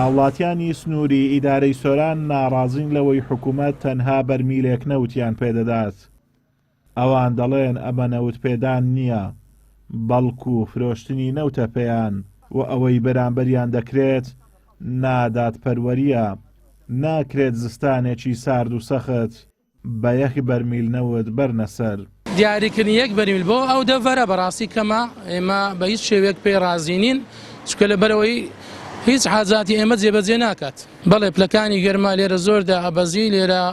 هاوڵاتیانی سنووری ئیدارەی سۆران ناڕازین لەوەی حکومەت تەنها بەرمیلێک نەوتیان پێدەدات. ئەوان دەڵێن ئەمە نەوت پێدان نییە، بەڵکو فرۆشتنی نەوتە پێیان و ئەوەی بەرامبەریان دەکرێت نادادپەروەرییە، ناکرێت زستانێکی سارد و سەخت بە یەک بەرمیل نەوت بەرنە سەر. دیاریکردنی یەک بەرمیل بۆ ئەو دەڤەرە بەڕاستی کەمە، ئێمە بە هیچ شێوەیەک پێی ڕازی نین، چونکە لەبەرئەوەی هیچ حاجاتی ئێمە جێبەجێ ناکات. بەڵێ پلەکانی گەرما لێرە زۆر دائەبەزی، لێرە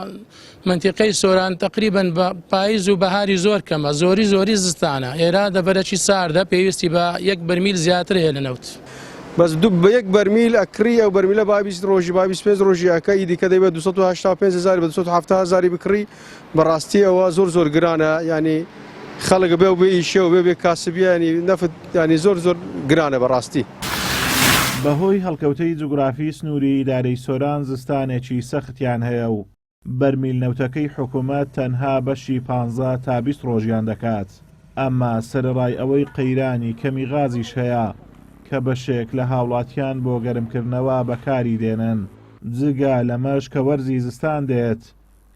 مەنتیقەی سۆران تەقریبەن بە پایز و بەهاری زۆر کەمە، زۆری زۆری زستانە، ئێرە دەڤەرەکی ساردە پێویستی بە یەک بەرمیل زیاتر هەیە لە نەوت. بەس دو بە یەک بەرمیل ئەکڕی ئەو بەرمیلە با 20 ڕۆژی با 25 ڕۆژی ئەکە ئی دیکە دەی بە 285 هزاری بە 270 هزاری بکڕی بەڕاستی ئەوە زۆر زۆر گرانە ینی خەڵک بێ و بێ ئیشە و بێ بێ کاسبیە ینی نەفت ینی زۆر زۆر گرانە بەڕاستی. بەهۆی هەڵکەوتەی جوگرافی سنووری ئیدارەی سۆران زستانێکی سەختیان هەیە و بەرمیل نەوتەکەی حکومەت تەنها بەشی پانزە تا 20 ڕۆژیان دەکات، ئەمە سەرەڕای ئەوەی قەیرانی کەمی غازیش هەیە کە بەشێک لە هاوڵاتیان بۆ گەرمکردنەوە بەکاری دێنن، جگە لەمەش کە وەرزی زستان دێت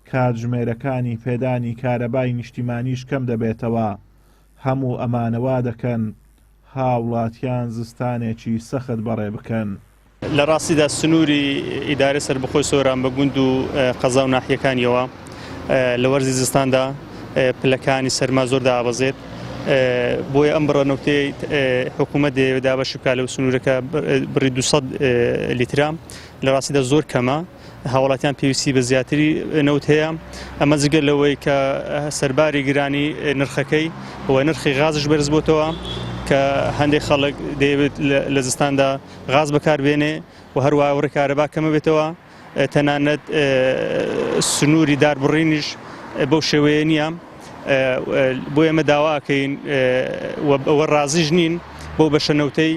کاتژمێرەکانی پێدانی کارەبای نیشتیمانیش کەم دەبێتەوە، هەموو ئەمانە وا دەکەن هاوڵاتیان زستانێکی سەخت بەڕێ بکەن. لە ڕاستیدا سنووری ئیدارەی سەربەخۆی سۆران بە گوند و قەزا و ناحیەکانیەوە لە وەرزی زستاندا پلەکانی سەرما زۆر دابەزێت بۆیە ئەم بڕە نەوتەی حکوومەت دەیەوێت دابەشی بکات لەو سنوورەکە بڕی 200 لیترە لە ڕاستیدا زۆر کەمە هاوڵاتیان پێویستی بە زیاتری نەوت هەیە ئەمە جگە لەوەی کە سەرباری گرانی نرخەکەی و نرخی غازش بەرز بۆتەوە کە هەندێک خەڵک دەیەوێت لە زستاندا غاز بەکاربێنێ و هەروە وڕی کارەبا کەمە بێتەوە تەنانەت سنووری داربڕینیش بەو شێوەیە نییە بۆ ئێمە داواکەین ئەوە ڕازیش نین بۆ بەشە نەوتەی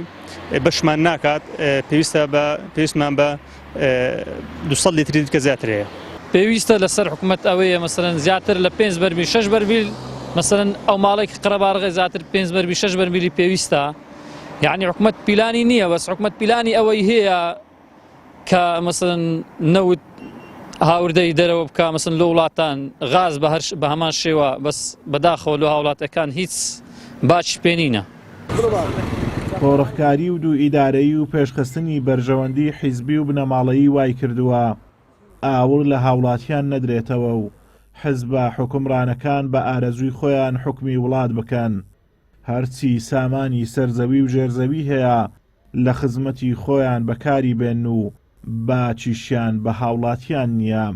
بەشمان ناکات پێویستە بە پێویستمان بە 200 لیتری دیکە زیاتر هەیە. پێویستە لەسەر حکومەت ئەوەیە مەسەلەن زیاتر لە پێنج بەرمیل شەش بەرمیل مەسەلەن ئەو ماڵێک قەرەباڵغی زیاتر پێنج بەرمیل شەش بەرمیلی پێویستە یعنی حکومەت پیلانی نییە بەس حکومەت پیلانی ئەوەی هەیە کە مەسەلەن نەوت هاوردەی دەرەوە بکە مەسن لە وڵاتان غاز بە هەر بە هەمان شێوە بەس بەداخەوە لۆ هاوڵاتەکان هیچ باچ پێ نینە. قۆرخکاری و دوو ئیدارەیی و پێشخستنی بەرژەوەندی حیزبی و بنەماڵەیی وایکردووە ئاوڕ لە هاوڵاتیان نەدرێتەوە و حزبە حوکمڕانەکان بە ئارەزووی خۆیان حوکمی وڵات بکەن، هەرچی سامانی سەرزەوی و ژێرزەوی هەیە لە خزمەتی خۆیان بەکاری بێنن و باچیشیان بە هاوڵاتیان نییە.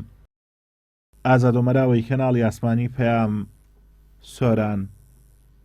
ئازاد ئۆمەراوەی کەناڵی ئاسمانی پەیام، سۆران.